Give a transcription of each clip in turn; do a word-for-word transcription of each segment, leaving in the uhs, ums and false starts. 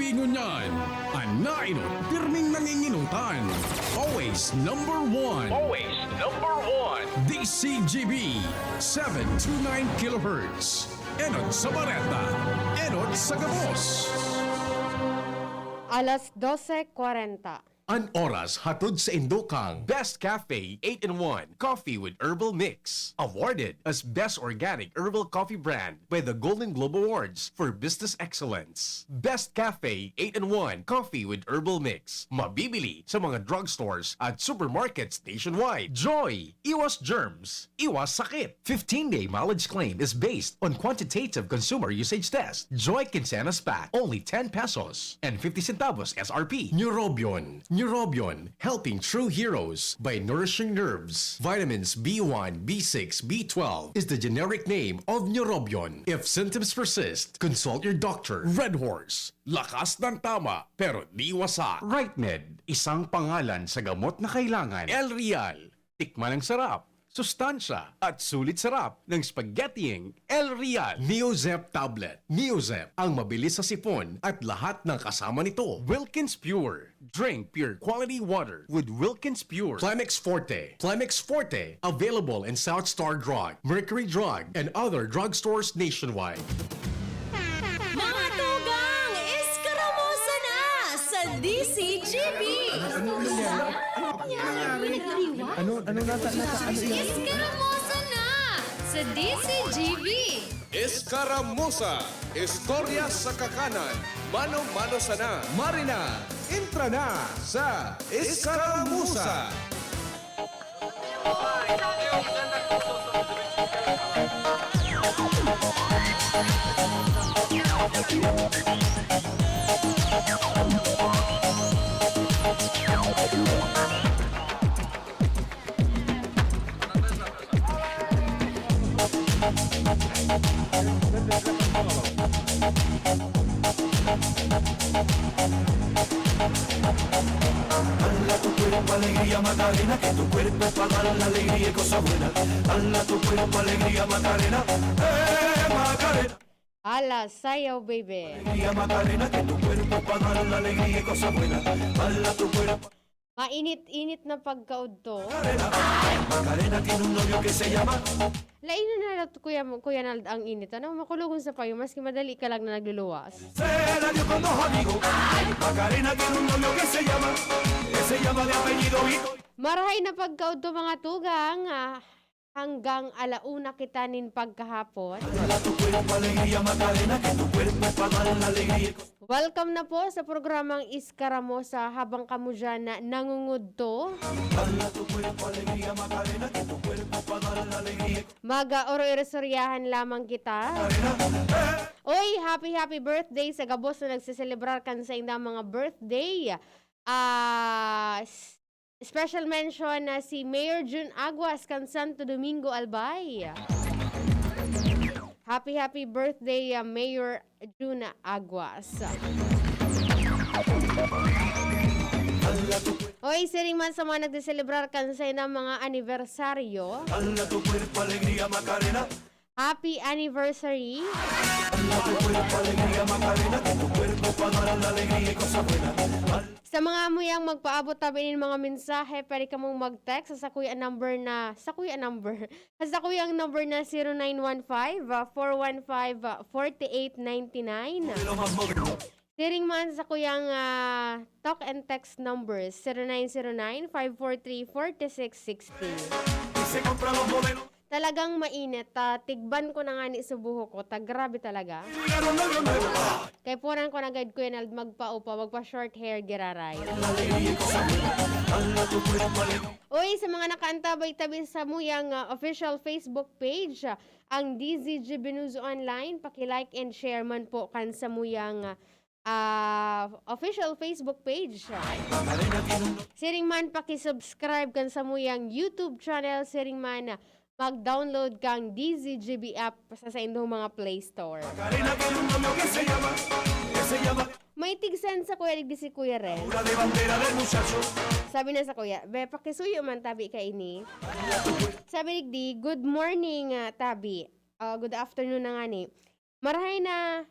Ngunyan, an naenot, pirming nanginginutan. Always number one. Always number one. D C G B, seven two nine kilohertz. Enot sa bareta, enot sa gabos. Alas dose kwarenta. An oras hatod sa indo kan Best Cafe eight-in-one Coffee with Herbal Mix. Awarded as Best Organic Herbal Coffee Brand by the Golden Globe Awards for Business Excellence. Best Cafe eight-in-one Coffee with Herbal Mix. Mabibili sa mga drugstores at supermarkets nationwide. Joy! Iwas germs! Iwas sakit! Fifteen-day mileage claim is based on quantitative consumer usage test. Joy Quincenas Pack, only ten pesos and fifty centavos S R P. Neurobion. Neurobion, helping true heroes by nourishing nerves. Vitamins B one, B six, B twelve is the generic name of Neurobion. If symptoms persist, consult your doctor. Red Horse. Lakas ng tama, pero di wasak. Right Med. Isang pangalan sa gamot na kailangan. El Real. Tikman ang sarap, sustansya, at sulit sarap ng spaghettiing El Real. Neozep Tablet. Neozep, ang mabilis sa sipon at lahat ng kasama nito. Wilkins Pure. Drink pure quality water with Wilkins Pure. Clemex Forte. Clemex Forte, available in South Star Drug, Mercury Drug, and other drugstores nationwide. Mga tugang, Eskaramosa na sa D C G B! Ano, ano nasa, nasa, ano yan? Eskaramosa na sa D C G B! Eskaramosa, istorya sa kakanan, mano-mano sana. Marina, entra na sa Eskaramosa! Baila tu cuerpo alegría, Macarena, que tu cuerpo es pa' dar la alegría y cosa buena. Baila tu cuerpo alegría, Macarena, eh, Macarena. Hala, sayaw, baby. Alegría, Macarena, que tu cuerpo es pa' dar la alegría y cosa buena. Baila tu cuerpo. Mainit-init na pagkaudto. Macarena, ay, Macarena tiene un novio que se llama. Lain na na, Kuya, Kuya Nald, ang init. Ano, makulog sa payo, maski madali ka lang na nagluluwas. Se la dio con dos amigos. Ay, Macarena tiene un novio que se llama, que se llama de apellido Vito. Marahay na pagkaudto, mga tugang. Ah, hanggang ala una kita nin pagkahapon. Dala tu cuerpo alegría, Macarena, que tu cuerpo es pa' dar la alegría. Welcome na po sa programang Eskaramosa habang kamo dyan na nangungudto. Dala tu cuerpo alegría, Macarena, que tu cuerpo es pa' dar la alegría. Maga oro-oro-soryahan lamang kita. Macarena, eh. Oy, happy, happy birthday sa gabos na nagseselebrar kan saindang mga birthday. Ah, s-, special mention na si Mayor Jun Aguas kan Santo Domingo, Albay. Happy, happy birthday, ah, Mayor Jun Aguas. Oy, siring man sa mga nagseselebrar kan saindang mga anibersaryo. Dala tu cuerpo alegría, Macarena. Happy anniversary! Sa mga muyang magpaabot tabi nin mga mensahe, pwede kamong mag-text sa sakuya number na, sakuya number, sa sakuyang number na zero nine one five, four one five, forty eight ninety nine. Siring man sa kuyang, ah, talk and text numbers, zero nine zero nine, five four three, forty six sixty. Talagang mainit, ah, tigban ko na ngani sa buhok ko, ta grabe talaga. Kaipuran ko na gad, Kuya Nald, magpaupa, magpa-short hair, giraray. Uy, sa mga nakaantabay tabi sa muyang, ah, official Facebook page, ah, ang D Z G Binuzo Online, paki-like and share man po kan sa muyang, ah, ah, official Facebook page. Siring man, paki-subscribe kan samuyang YouTube channel. Siring man, mag-download kang D Z G B app sa saindong mga Play Store. May tig-send sa kuya digdi si Kuya Ren. Sabi na sa kuya, "Be, pakisuyo man tabi kaini." Sabi digdi, "Good morning, ah, tabi." Ah, good afternoon na ngani. Marahay na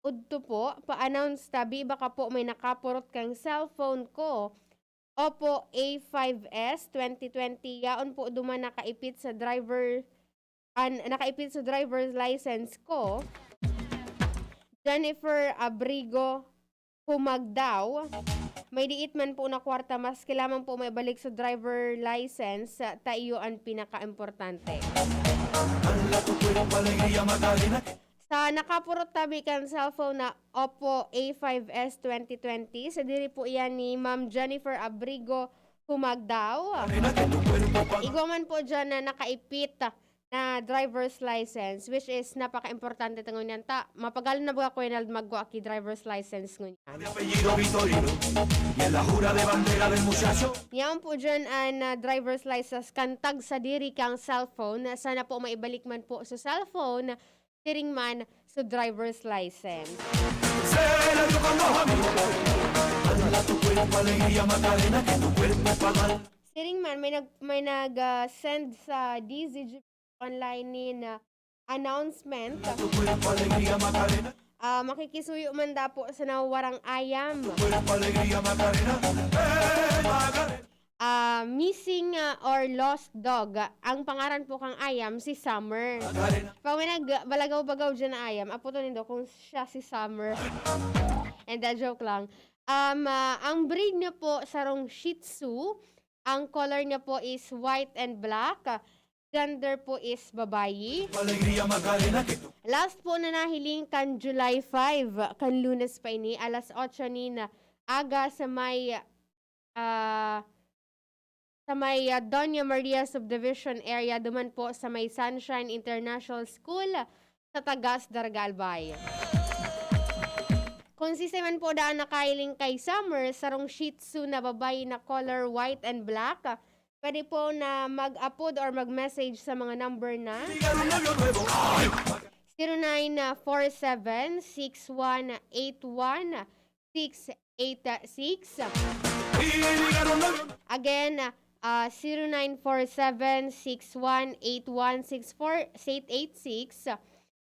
Udto po, pa-announce tabi, baka po may nakapurot kang cellphone ko. Oppo A five S twenty twenty, yaon po duman nakaipit sa driver, an-, nakaipit sa driver's license ko. Jennifer Abrigo Humagdaw, may diit man po na kwarta, maski lamang po may balik sa driver license, sa ta iyo an pinakaimportante. Sa nakapurot tabi kan cellphone na Oppo A five S twenty twenty, sa diri po iyan ni Ma'am Jennifer Abrigo Humagdaw. Igwa man po dyan na nakaipit na driver's license, which is napaka-importante ta ngunyan ta. Mapagal na baga, Kuya Nald, magwa ki driver's license ngunyan. Yaon po dyan an, ah, driver's license kan tagsadiri kang cellphone. Sana po maibalik man po sa cellphone, siring man sa driver's license. Siring man, may nag-, may nag, ah, send sa D Z G online nin, ah, announcement. Ah, makikisuyo man dapo sa nawarang ayam. Ah, missing, ah, or lost dog. Ang pangaran po kang ayam, si Summer. Pag may nagbalagaw-bagaw dyan na ayam, aputon nindo kung siya si Summer. And, ah, joke lang. Um, ah, ang breed niya po, sarong Shih Tzu. Ang color niya po is white and black. Gender po is babayi. Last po na nahiling kan July five, kan Lunes pa ini, alas otso nin aga sa may, ah, sa may, ah, Doña Maria Subdivision Area, duman po sa may Sunshine International School, sa Tagas, Daraga, Albay. Kung siisay man po daan nakahiling kay Summer, sarong Shih Tzu na babayi na color white and black, pwede po na mag-apod or mag-message sa mga number na zero nine four seven, six one eight one, six eight six. Again, ah, zero nine four seven, six one eight one, six four, eight eight six.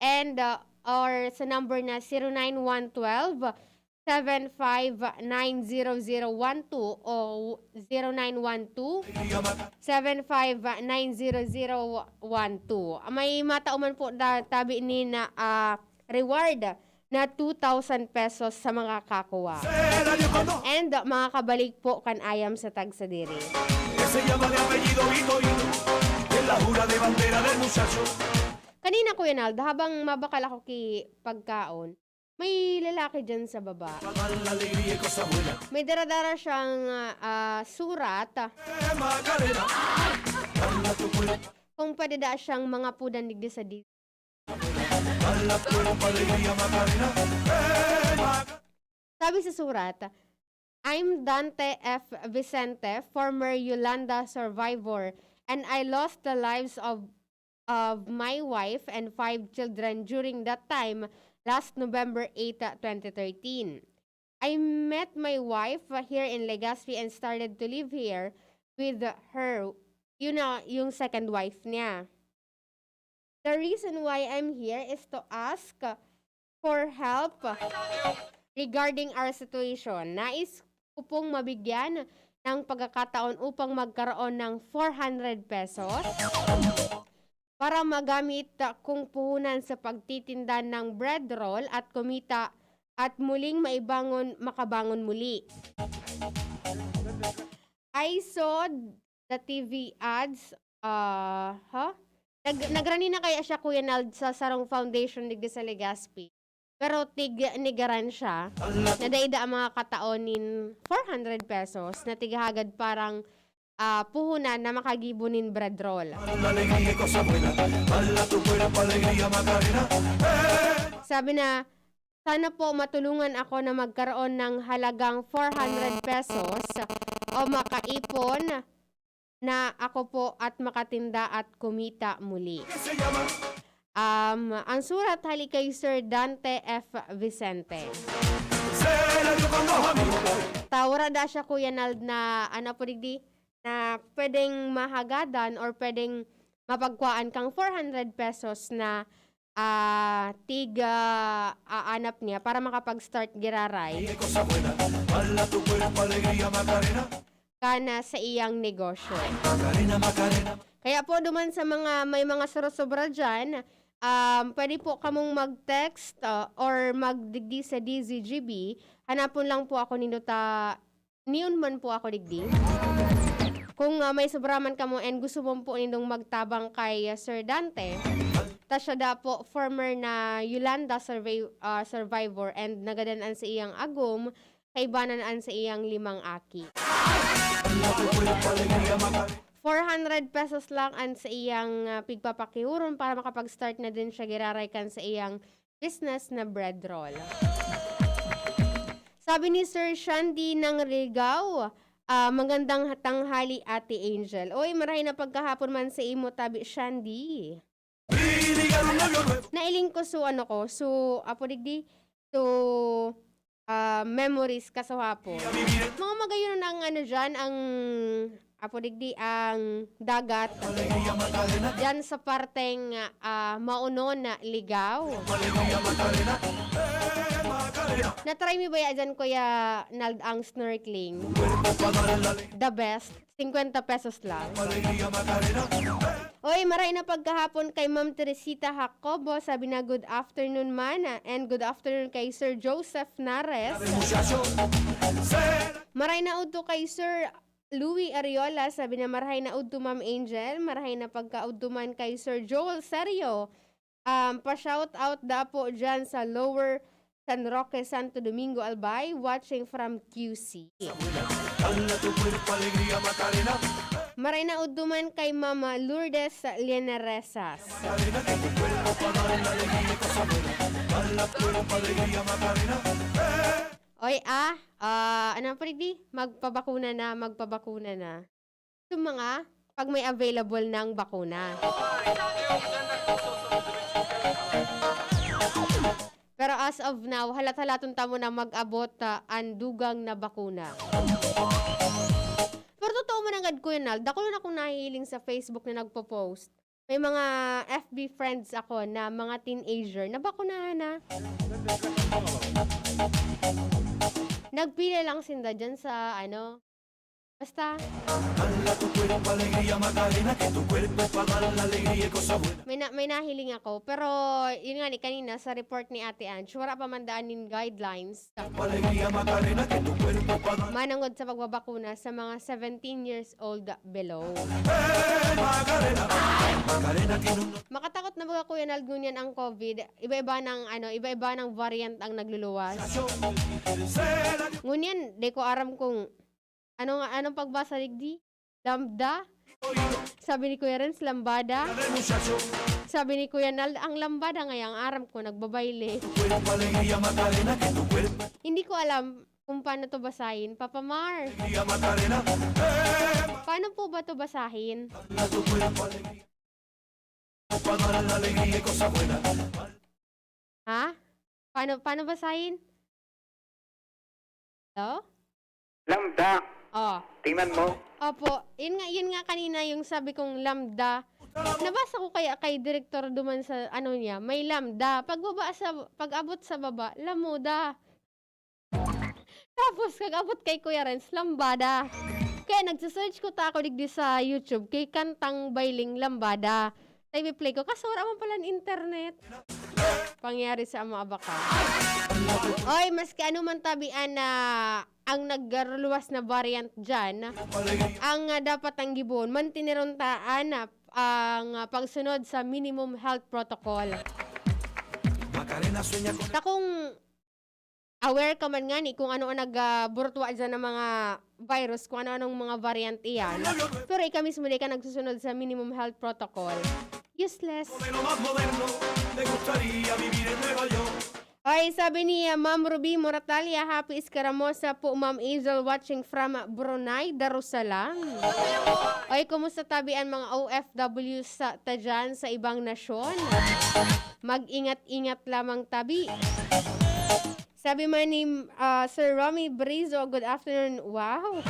And, ah, or sa number na zero nine one twelve, seven five nine zero zero one two o zero nine one two, seven five nine zero zero one two. May matao man po da-, tabi ni na, ah, reward na two thousand pesos sa mga kakuha. And, ah, mga kabalik po kan ayam sa tagsadiri. Kanina, Kuya Nald, habang mabakal ako ki pagkaon, may lalaki dyan sa baba. May dara-dara siyang, ah, surat. Kung pwede da siyang mangapudan digdi sa di-, sabi sa surat, "I'm Dante F Vicente, former Yolanda survivor, and I lost the lives of, of my wife and five children during that time last November eight, twenty thirteen. I met my wife here in Legazpi and started to live here with her." Yun na yung second wife niya. "The reason why I'm here is to ask for help regarding our situation. Nais ko pong mabigyan ng pagkakataon upang magkaroon ng four hundred pesos para magamit kong puhunan sa pagtitinda ng bread roll at kumita at muling maibangon, makabangon muli. I saw the T V ads, ah, ha? Nag-, nagrani na kaya siya, Kuya Nald, sa sarong foundation digdi sa Legazpi. Pero tig-, nigaran siya na dai da ang mga kataon nin four hundred pesos na tighahagad parang, ah, puhunan na makagibo nin bread roll. Sabi na, "Sana po matulungan ako na magkaroon ng halagang four hundred pesos o makaipon na ako po at makatinda at kumita muli." Um, ang surat hali kay Sir Dante F Vicente. Tawara da siya, Kuya Nald, na ano po digdi, na pwedeng mahagadan or pwedeng mapagkuhaan kang four hundred pesos na ah, tig, ah, aanap niya para makapag-start giraray Dije cosa buena, balla tu cuerpo alegría Macarena. Kana sa iyang negosyo. Macarena, Macarena. Kaya po, duman sa mga may mga suro-sobra diyan, um, pwede po kamong mag-text, ah, or magdigdi sa D Z G B. Hanapon lang po ako nindo ta nion man po ako digdi. Kung, ah, may sobra man kamo and gusto mo po nindong magtabang kay, ah, Sir Dante, ta siya da po former na Yolanda survey, ah, survivor and nagadan an sa iyang agom, kaibanan an sa iyang limang aki. Four hundred pesos lang an sa iyang, ah, pigpapakihuron para makapag-start na din siya giraray kan sa iyang business na bread roll. Sabi ni Sir Shandy ng Rigao, ah, "Magandang tanghali, Ate Angel." Oy, marahay na pagkahapon man sa imo, tabi Shandy. Nailing ko, so ano ko, so, apo digdi, so, ah, memories kasuhapon. Mga magayon ang ano dyan, ang, apo digdi, ang dagat. Dyan sa parteng, ah, Maonon na Ligao. Na-try mi baya dyan, Kuya Nald, ang snorkeling? The best. Singkwenta pesos lang. Oy, maray na pagkahapon kay Ma'am Teresita Jacobo, sabi na, "Good afternoon, mana," and good afternoon kay Sir Joseph Nares. Maray na udto kay Sir Louis Ariola, sabi na, "Marahay na udto, Ma'am Angel." Marahay na pagkaudto man kay Sir Joel Serio. Um, pa-shout out da po dyan sa Lower San Roque, Santo Domingo, Albay, watching from Q C. Maray na udto man kay Mama Lourdes Linaresas. Oy, ah, ah, ano pa digdi? Magpabakuna na, magpabakuna na. Sa mga, pag may available ng bakuna. Pero as of now, halat-halaton tamo na mag-abot, ah, an dugang na bakuna. Pero totoo man nanggad, Kuya Nal, dakul na akong nahihiling sa Facebook na nagpo-post. May mga F B friends ako na mga teenager na bakunahan na. Nagpila lang sinda dyan sa, ano, basta. Balla tu cuerpo alegría Macarena, que tu cuerpo es pa dar la alegría y cosa buena. May na-, may nahiling ako, pero yun nga ni kanina sa report ni Ate Ange, wala pa man daan nin guidelines. Manongod sa pagbabakuna sa mga seventeen years old below. Makatakot na baga, Kuya Nald, ngunyan ang COVID? Iba-iba ng, ano, iba-iba ng variant ang nagluluwas. Ngunyan, di ko aram kung ano nga, anong pagbasa digdi? Lambda? Sabi ni Kuya Renz, lambada. Sabi ni Kuya Nald, ang lambada ngaya, ang aram ko, nagbabayle. Hindi ko alam kung paano to basahin. Papa Mar, paano po ba to basahin? Ha? Paano, paano basahin? Hello? Lambda. Oh. Tingnan mo. Opo. Yun nga, yun nga kanina yung sabi kong lambda. Nabasa ko kaya kay direktor duman sa ano niya, may lambda. Pagbaba sa, pag-abot sa baba, lamuda. Tapos, kag-abot kay Kuya Renz, lambada. Kaya nagse-search ko ta ako digdi sa YouTube kay kantang Bailing Lambada. Sa ipi-play ko, kaso wala man pala ang internet. Pangyari sa mga abaka. Oy, maski ano man tabi an, ah, ang nagluwas na variant dyan, ang, ah, dapat ang gibon, mantineron ta an, ah, ang, ah, pagsunod sa minimum health protocol. Takong aware ka man ngani kung ano ang nag, ah, burutwa dyan ng mga virus, kung ano-anong mga variant iyan. Pero ika mismo di ka nagsusunod sa minimum health protocol. Useless. Ay, sabi ni, ah, Ma'am Ruby Moratalia, "Happy Escaramosa po, Ma'am Angel, watching from Brunei, Darussalam." Ay, kumusta tabi ang mga O F W sa ta dyan sa ibang nasyon? Mag-ingat-ingat lamang tabi. Sabi man ni, ah, Sir Romy Brizo, "Good afternoon." Wow!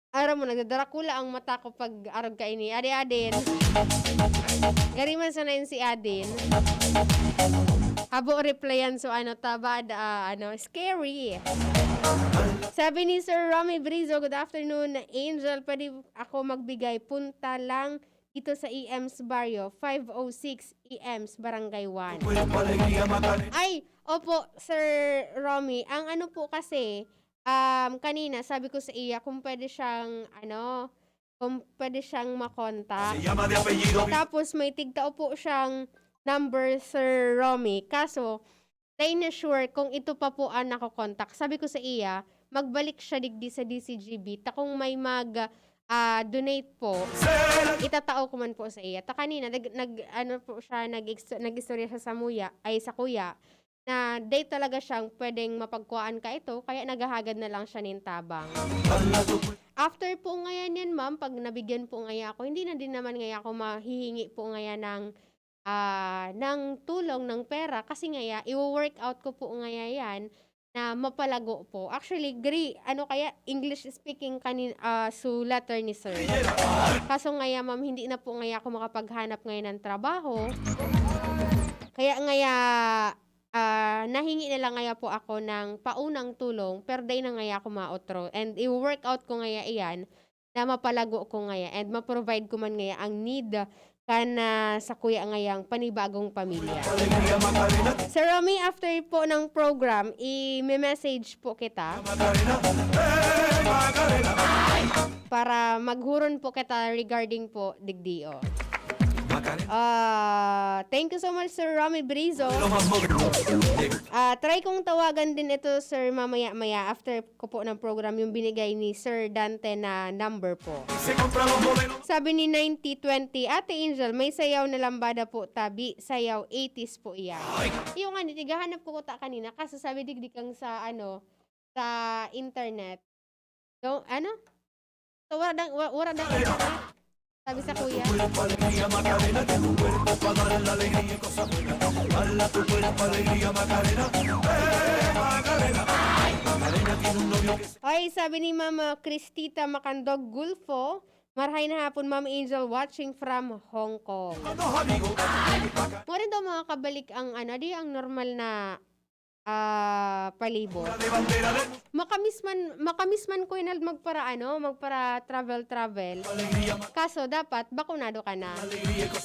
Aram mo, nagdadarakula ang mata ko pag arog kaini. Adi, Adin. Gari man sana yun si Adin. Habo replyan, so ano, tabad, ah, ano, scary. Sabi ni Sir Romy Brizo, "Good afternoon, Angel. Pwede ako magbigay? Punta lang dito sa E M's Barrio, five oh six E M's, Barangay one." Ay, opo, Sir Romy. Ang ano po kasi, um, kanina sabi ko sa iya kung pwede siyang, ano, kung pwede siyang makontak. Tapos may tigtao po siyang number, Sir Romy. Kaso, dai na sure kung ito pa po ang nakokontak. Sabi ko sa iya, magbalik siya digdi sa D C G B. Ta kung may mag, ah, donate po, itatao ko man po sa iya. Ta kanina, nag, nag, ano po siya, nag, nag-istorya siya sa muya, ay sa kuya, na dai talaga siyang pwedeng mapagkuhaan ka ito, kaya naghahagad na lang siya nin tabang. After po ngayon yan, ma'am, pag nabigyan po ngayon ako, hindi na din naman ngayon ako mahihingi po ngayon ng, ah, ng tulong, ng pera, kasi ngayon, i-work out ko po ngayon yan na mapalago po. Actually, gri, ano kaya, English speaking kanin, ah, su letter ni sir. Kaso ngayon, ma'am, hindi na po ngayon ako makapaghanap ngayon ng trabaho. Kaya ngayon, ah, nahingi na lang ngayon po ako ng paunang tulong, pero dai na ngayon ako maotro. And i-work out ko ngayon iyan na mapalago ko ngayon and ma-provide ko man ngayon ang need kan, ah, sa kuya ngayang panibagong pamilya. Sir Romy, after po ng program, i-message po kita para maghuron po kita regarding po digdi, oh. Ah, thank you so much, Sir Romy Brizo. Ah, try kong tawagan din ito, sir, mamaya-maya after ko po ng program, yung binigay ni Sir Dante na number po. Sabi ni ninety twenty, "Ate Angel, may sayaw na lambada po, tabi, sayaw eighties po iyan." Yung nga, nitigahanap ko kuta kanina, kaso sabi digdi kang sa, ano, sa internet. Yung, ano? So, wala dang, wa-, wala dang internet. Sabi sa kuya. Oy, sabi ni Mama Cristita Macandog Gulfo, "Marhay na hapon, Ma'am Angel, watching from Hong Kong." Mo rin daw mga kabalik ang, ano, di ang normal na, ah, palibot. Makamiss man, makamiss man, Kuya Nald, magpara, ano, magpara travel, travel. Kaso dapat bakunado ka na.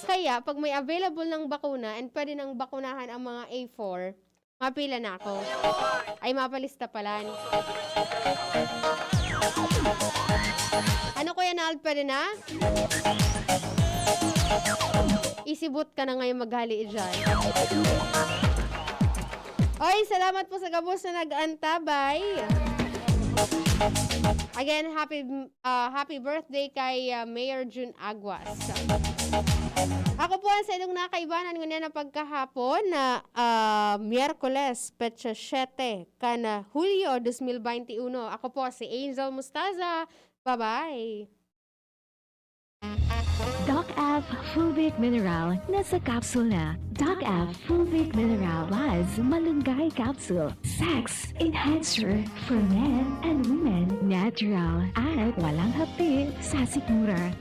Kaya pag may available ng bakuna and pwede nang bakunahan ang mga A four, mapila na ako. Ay, mapalista pala. Ano, Kuya Nald, pwede na? Isibot ka na ngayon maghali dyan. Oy, salamat po sa gabos na nag-antabay. Again, happy, ah, happy birthday kay, ah, Mayor Jun Aguas. Ako po ang sa inyong nakaibanan ngunyan na pagkahapon na, ah, Miyerkules, petsa siyete kan, ah, Hulyo dos mil baynte uno. Ako po si Angel Mustaza. Bye-bye! Doc F Fulvic Mineral, nasa capsule na. Doc F Fulvic Mineral Plus Malunggay Capsule. Sex Enhancer for men and women. Natural at walang hapdi sa sikmura.